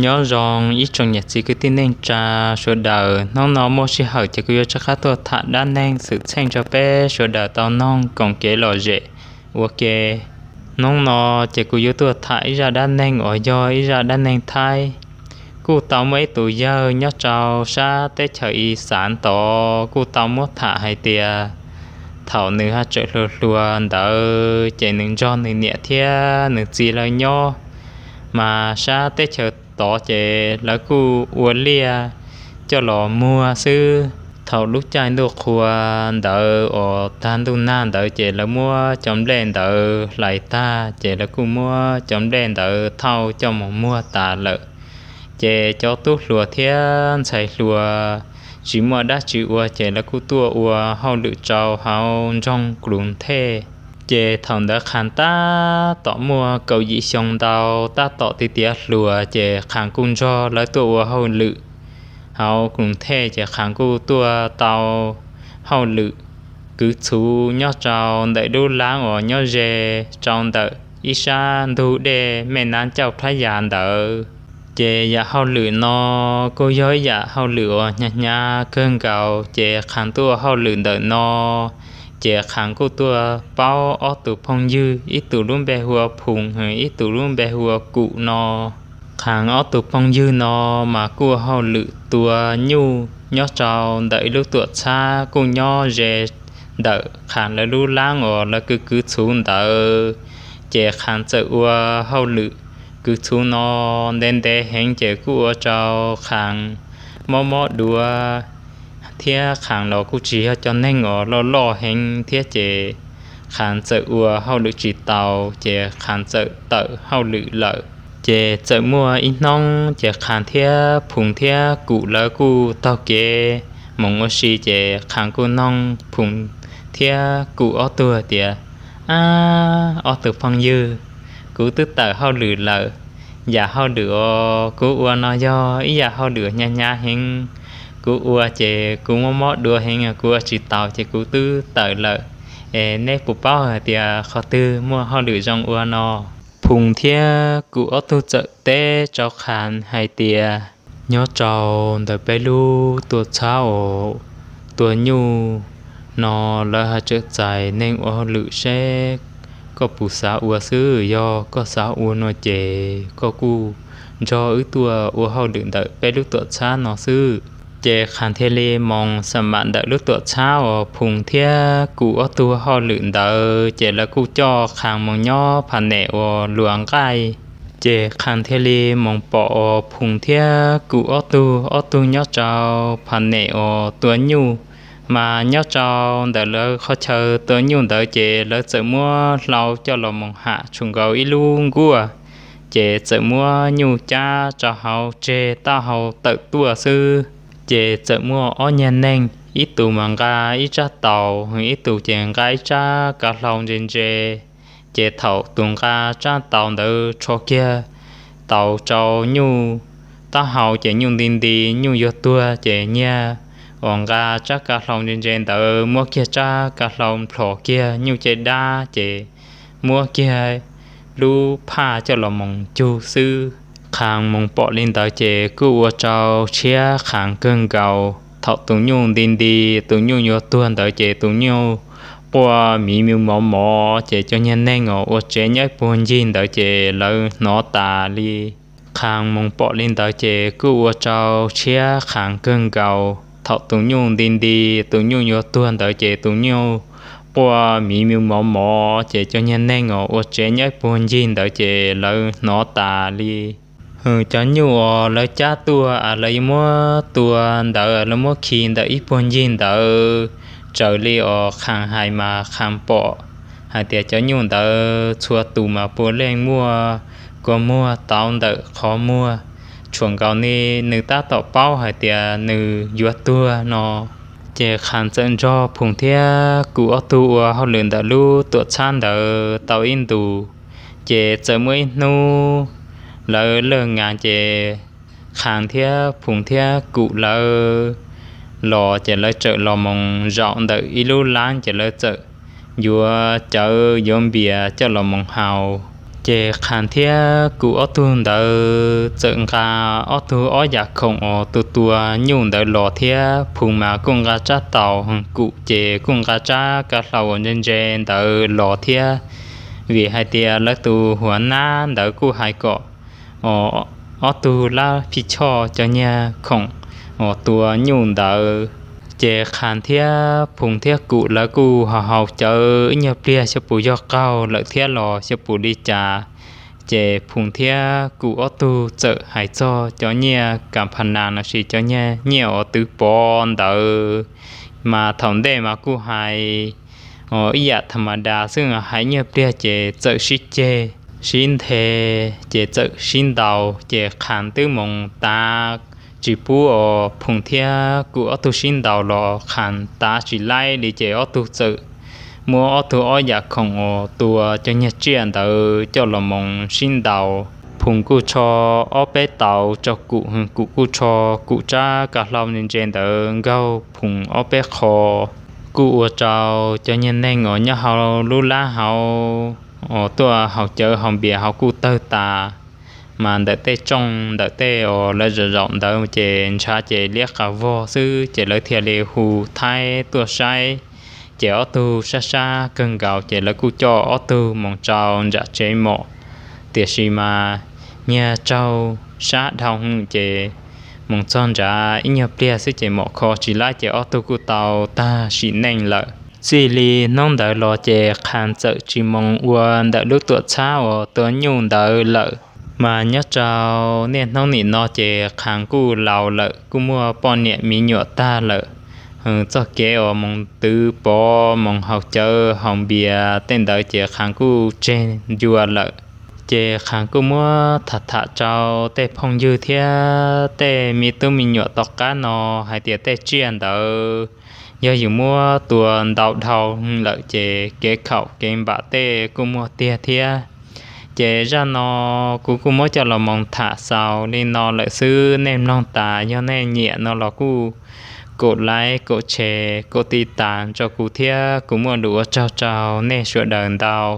Nyob zoo ib tsoom niam txiv kwv tij neej tsa sawv daws, hnub no muaj sij hawm ces kuv yuav rov qab tuaj tham dab neeg xwm txheej rau peb sawv daws tau noog koom kev lom zem ua ke. Hnub no ces kuv yuav tuaj tham ib zaj dab neeg uas yog ib zaj dab neeg Thaib. Kuj tau muaj ib tus yawg nyob rau sab teb chaws Ixav tod kuj tau muab tham hais tias thaum nws haj tseem hluas hluas ntawd ces nws nrog nws niam thiab nws txiv lawv nyob, mas sab teb chaws tod ces lawv kuj ua liaj coj los muag xwb. Thaum lub caij ntuj qhua ntawd uas tag ntuj nag ntawd ces lawv muab cov nplej ntawd hlais tag ces lawv kuj muab cov nplej ntawd thauj coj mus muag tas lawm. Ces cov tub hluas thiab ntxhais hluas tsis muaj dab tsi ua ces lawv kuj tuaj ua hauj lwm rau hauv nroog Klus Thej. Ces thaum ntawd Qhas tab tom muaj kaum yim xyoo ntau, tab tom tiav tiav hluas ces Qhas kuj nrog lawv tuaj ua hauj lwm hauv Klus Thej. Ces Qhas kuj tuaj tau hauj lwm kwv txhuv nyob rau ntawm lub lab uas nyob ze rau ntawm ib sab ntug dej Mej Nab Cauj Phlab Yas ntawd. Ces yam hauj lwm no kuj yog ib yam hauj lwm uas hnyav hnyav kawg nkaus. Ces Qhas tuaj ua hauj lwm ntawm no, ces Qhas kuj tuaj paub ob tug phooj ywg, ib tug lub npe hu ua Phoom, ib tug lub npe hu ua Kum no. Qhas ob tug phooj ywg no mas kuj ua hauj lwm tua nyuj nyob rau ntawm ib lub tuam txhab kuj nyob ze ntawm Qhas lawv lub lab uas lawv kwv kwv txhuv ntawd. Ces Qhas txawm ua hauj lwm kwv txhuv no ntev ntev heev ces kuj ua rau Qhas mob mob duav thiab Qhas los kuj tsis yog cov neeg uas loj loj heev thiab ces Qhas txawm ua hauj lwm tsis taus ces Qhas txawm tawm hauj lwm lawm. Ces txawm muaj ib hnub ces Qhas thiab Phoom thiab Kum lawv kuj taug kev mus ua si ces Qhas kuj noog Phoom thiab Kum ob tug tias, Ab, ob tug phooj ywg, kuv twb tawm hauj lwm lawm. Yam hauj lwm uas kuv ua no yog ib yam hauj lwm hnyav hnyav heev. Kuv ua ces kuv mob mob duav heev, kuv ua tsis taus ces kuv twb tawm lawm. Es neb puas paub hais tias qhov twg muaj hauj lwm zoo ua no? Phoom thiab Kum ob tug txawm teb rau Qhas hais tias, Nyob rau ntawm peb lub tuam txhab uas tua nyuj no lawv haj tseem txais neeg ua hauj lwm seb koj puas xav ua xwb. Yog koj xav ua no ces koj kuj nrog wb tuaj ua hauj lwm ntawm peb lub tuam txhab no xwb. Ces Qhas thiaj li mus xam mam ntawm lub tuam txhab uas Phoom thiab Kum ob tug hauj lwm ntawd ces lawv kuj coj Qhas mus nyob pha nem uas luas nqaij. Ces Qhas thiaj li mus pom uas Phoom thiab Kum ob tug, ob tug nyob rau pha nem uas tua nyuj. Mas nyob rau ntawm lawv qhov chaw tua nyuj ntawd ces lawv txawm muab hlau coj los mus ham tshuam nkaus ib lub nkuaj, ces txawm muab nyuj cab rau hauv tseg taub hau tawm tuaj xwb. Ces txawm muaj ob nyuag neeg, ib tug mas nqa ib tsab taus, ib tug ces nqa ib tsab kav hlau ntse ntse. Ces thaum tus nqa tsab taus ntawd rho kiag taus rau nyuj taub hau ces nyuj nti nti, nyuj yuav tuag. Ces niag uas nqa tsab kav hlau ntse ntse ntawd muab kiag tsab kav hlau nplhos kiag nyuj caj dab ces muab kiag lub phaj coj los mus cug xwb. Qhas mus pom li ntawd ces kuj ua rau tshiab Qhas kawg nkaus. Thaum tus nyuj nti nti, tus nyuj yuav tuag ntawd ces tus nyuj quaj miv miv mov mov, ces cov nyuag neeg uas ua tsev nyob ib puag ncig ntawd ces lawv hnov tas li. Qhas mus pom li ntawd ces kuj ua rau tshiab Qhas kawg nkaus. Thaum tus nyuj nti nti, tus nyuj yuav tuag ntawd ces tus nyuj quaj miv miv mov mov, ces cov nyuag neeg uas ua tsev nyob ib puag ncig ntawd ces lawv hnov tas li. Hwm, cov nyuj uas lawv cab tuaj, lawv yuav muab tua ntawd, lawv muab khi ntawm ib puag ncig ntawd, raws li uas Qhas hais mas Qhas pom hais tias cov nyuj ntawd txhua tus mas puav leej muaj kua muag tauv ntawm qhov muag, tshuam nkaus li nws tab tom paub hais tias nws yuav tuag no. Ces Qhas txawm nrog Phoom thiab Kum ob tug ua hauj lwm ntawm lub tuam txhab ntawd tau ib ntus. Ces txawm muaj ib hnub lawv laj ngas ces Qhas thiab Phoom thiab Kum lawv los ces lawv txawm los mus zaum ntawm ib lub lab ces lawv txawm yuav cawv yuav npias coj los mus haus. Ces Qhas thiab Kum ob tug ntawd txawm nqa ob tug ob yam khoom uas tua tua nyuj ntawd los thiab. Phoo mas kuj nqa tsab taus, Kum ces kuj nqa tsab kav hlau uas ntse ntse ntawd los thiab, vim hais tias lawv tus huas nab ntawd kuj hais kom ob tug lab phij choj cov nyiag khoom uas tua nyuj ntawd. Ces Qhas thiab Phoo thiab Kum lawv kuj haus haus cawv ib nyuag pliag xyov puas yog qaug lawm thiab los xyov puas li cas. Ces Phoo thiab Kum ob tug txawm hais txog cov nyiaj kas phas nas lossis cov nyiaj uas twv pov ntawd, mas thaum ntej mas kuj hais ib yam tham ma das xwb, hais nyuag pliag ces txawm sib ceg sib nthe, ces txawm sib ntaus. Ces Qhas twb mus tav tsis pub uas Phoo thiab Kum ob tug sib ntaus los Qhas tav tsis laib li ces ob tug txawm muab ob tug ob yam khoom uas tua cov nyiag tsiaj ntawd coj los mus sib ntaus. Phoo kuj tsho ob peb tauv rau Kum, Kum kuj tsho Kum tsab kav hlau ntse ntse ntawd nkaug Phoo ob peb qho. Kuj ua rau cov nyiag neeg uas nyob hauv lub lab hauv uas tuaj haus cawv haus npias hauv kuj tawg tas. Mas ntawm tej tsooj ntawm tej uas lawv zaum zaum ntawd ces ntshav ces liab qas vog xwb ces lawv thiaj li hu thaib tuaj saib. Ces ob tug sab sab kawg nkaus ces lawv kuj coj ob tug mus rau nram tsev mom. Tiam sis mas nyiag raug sab dhau hwv ces mus txog nrad ib nyuag pliag xwb ces mom kho tsis laib ces ob tug kuj tau tag sim neej lawm. Txij li hnub ntawd los ces Qhas txawm tsis mus ua ntawm lub tuam txhab uas tua nyuj ntawd lawm. Mas nyob rau niaj hnub nim no ces Qhas kuj laus lawm, kuj muaj poj niam me nyuam tag lawm. Txoj kev uas mus twv pov mus haus cawv haus npias tej ntawd ces Qhas kuj tseg ncua lawm. Ces Qhas kuj muab tham tham rau tej phooj ywg thiab tej me tub me nyuam tom qab no hais tias tej tsiaj ntawd yog yus muab tua ntau dhau lawm ces kev khaum kev npam tej kuj muaj tiag thiab. Ces zaj no kuv kuj muab coj los mus tham xaus li no lawm xwb, nej mloog tas yog nej nyiam no los kuj kaum like kaum share kaum tiv tas rau kuv thiab, kuv muaj lus ua tsaug rau nej sawv daws ntau.